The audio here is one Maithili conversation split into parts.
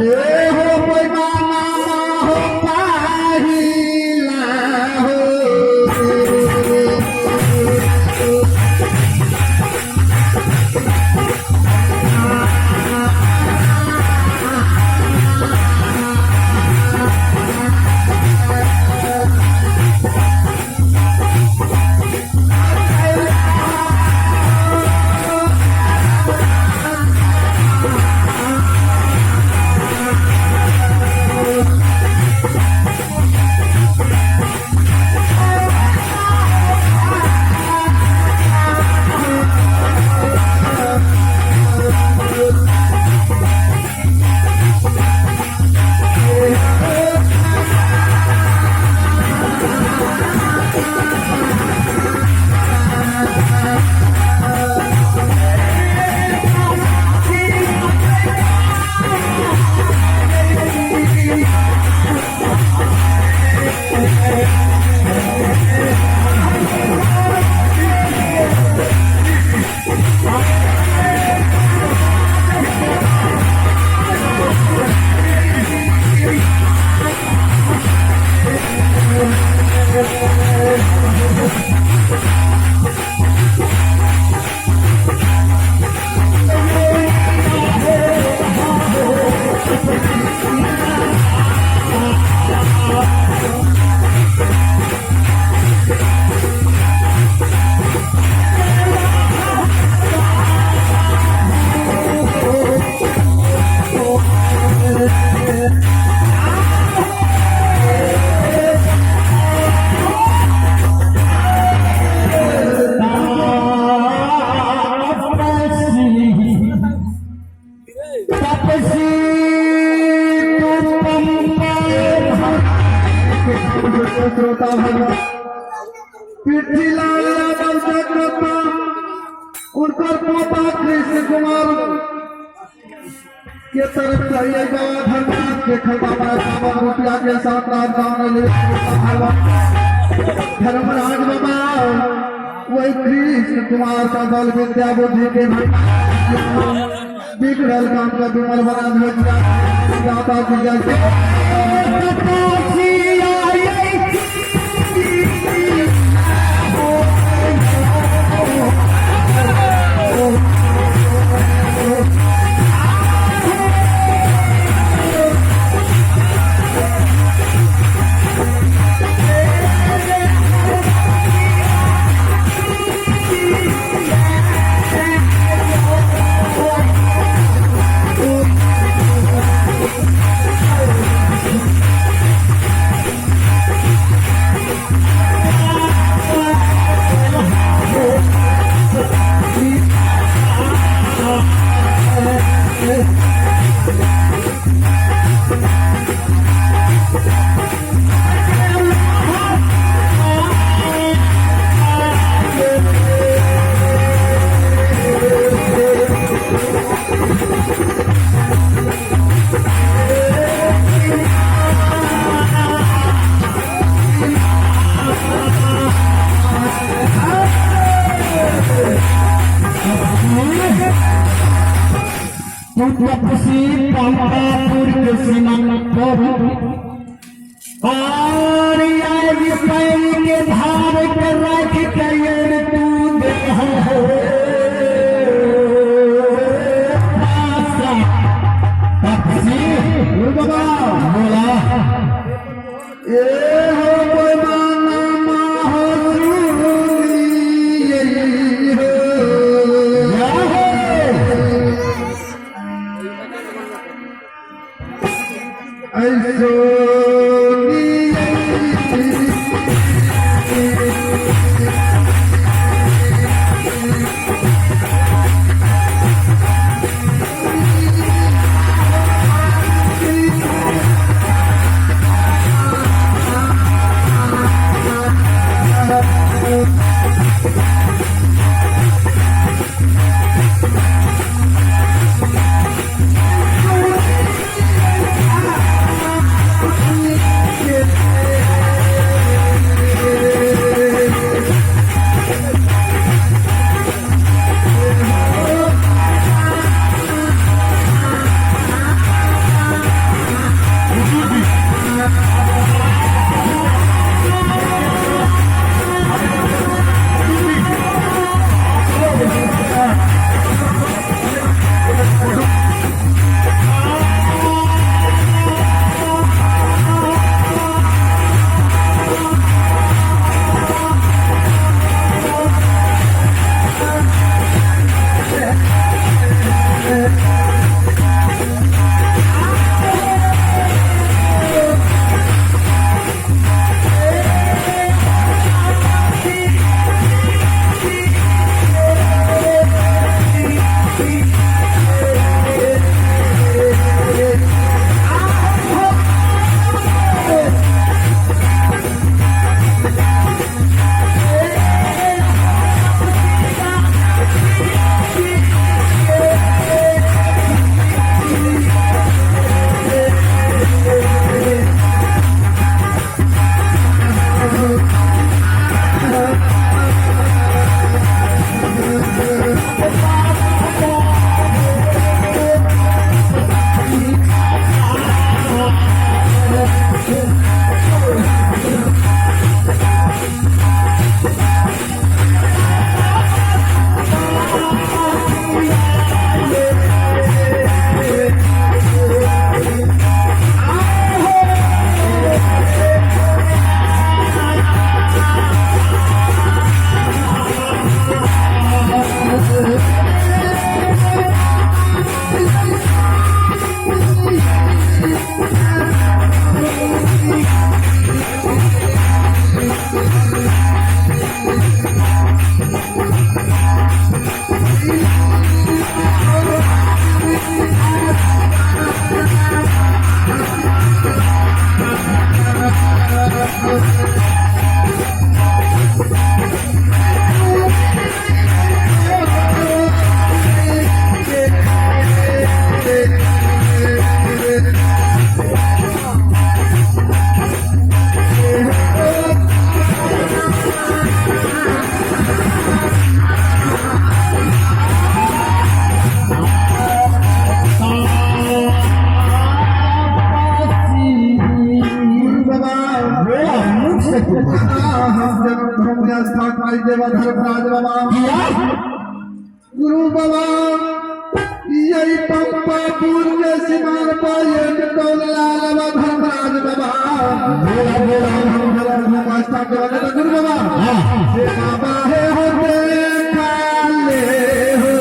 ए हो पैमाना हो पाहिला हो। तपसी श्रोता भगवान पृथ्वीलाल यादव जागृता उनकर पोता कृष्ण कुमार के तरफ से ये बाबा धर्मनाथ के खरबा 51 रुपया के साथ राजधानी ले भगवान धर्मराज बाबा वही कृष्ण कुमार का दल विद्या बुद्धि के बिगड़ल काम का विमल बना दिया दाता की जय। तपसी पंपापुर के सीमा पर और यार पैर के धार कर रख कर तू हो तपसी बाबा बोला ए हो पैमाना हो हो। ऐसो गुरु बाबा बोला मुख से तू बोल। हम जन्म धर्म स्थान पाई देवा धर्मराज बाबा। किया? गुरु बाबा, यही पंपापुर के सीमान पर एक टोल लाल बाबा धर्मराज बाबा। बोला बोला। हम धर्म धर्म स्थान देवा गुरु बाबा। हाँ। हे बाबा हे हो देखा ले हो।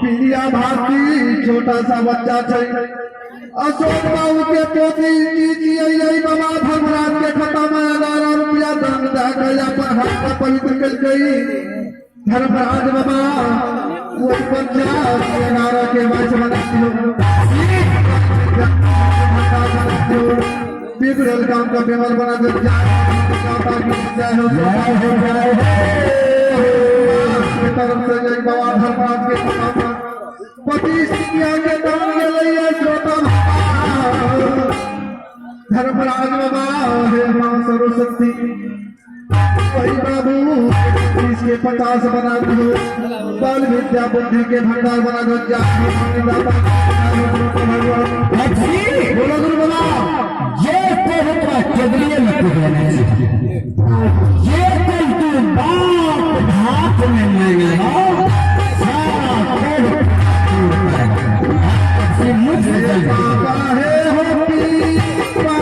पीलिया भारती छोटा सा बच्चा छै, अशोक बाबू के पोती जी आई बाबा धर्मराज के खाता में 1000 रुपया दान दे के अपन हाथ का पवित्र कल गई। धर्मराज बाबा वो बच्चा 11 के वंश बनाती हो, बिगड़ल काम का बेमल बना दे। जय हो। जय हो, जय हो। के तरफ से जय बाबा धर्मराज के खाता में 25 रुपया के दान गेलैया। श्रोता, धर्मराज बाबा, हे माँ सरस्वती, वही बाबू 30 के 50 बना दो, बल विद्या बुद्धि के भंडार बना दो। भगवान। अच्छी। बोलो गुरु बाबा। ये कोई तोरा केदलिए में कुछ नहीं, ये कल तू बात हाथ में नहीं लो, सारा कोई से मुझ से हे चल। बाबा हे हो पीपा।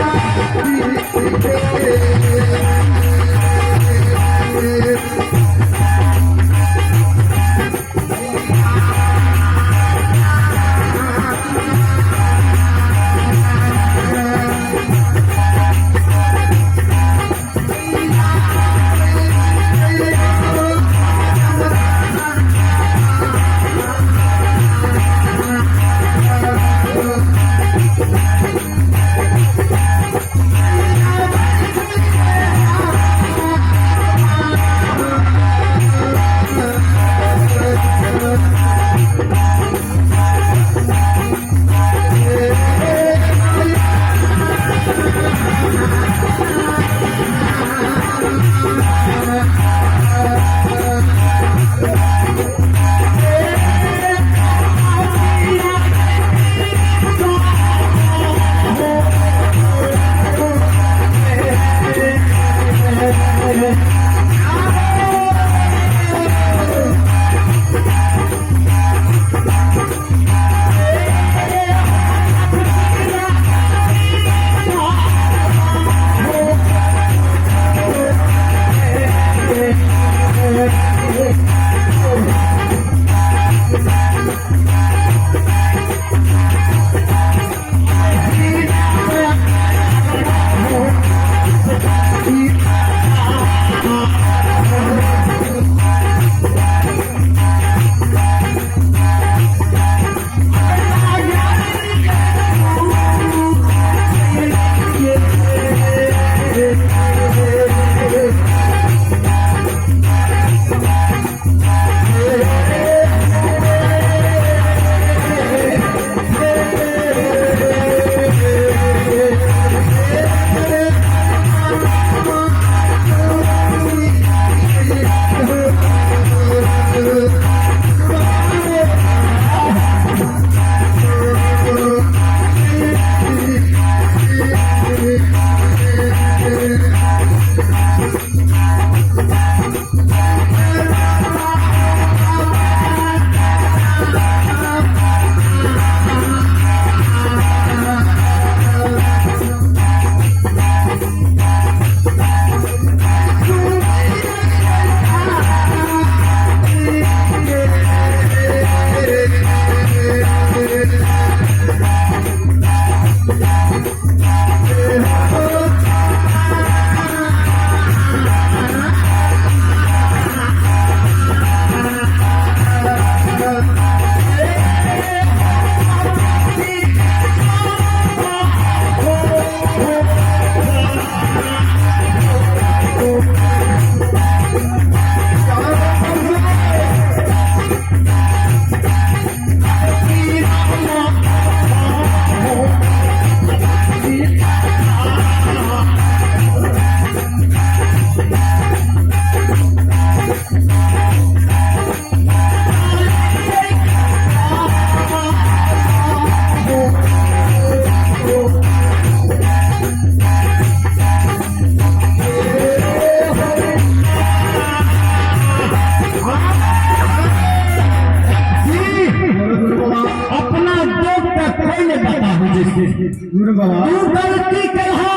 तक कोई नहीं बताबू जैसे गुरु बाबा। तू गलती करहा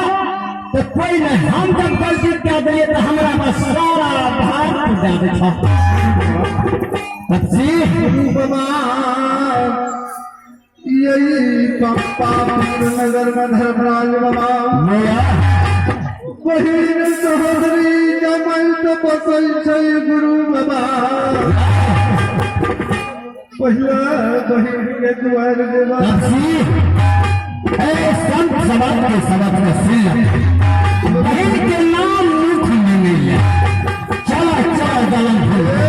तो कोई नहीं, हम जब गलती कर दिए तो हमरा पर सारा भार दे दे छा। तपसी। गुरु बाबा, यही पंपापुर नगर में धर्मराज बाबा मोया बहिन सहोदरी जमाई तो बसै छै। गुरु बाबा, पहिला बहिन के दुआर देवा। तपसी, ए संत समाज के सबक में सुन ले, बहन के नाम मुख में नहीं ले। चला चला दलन।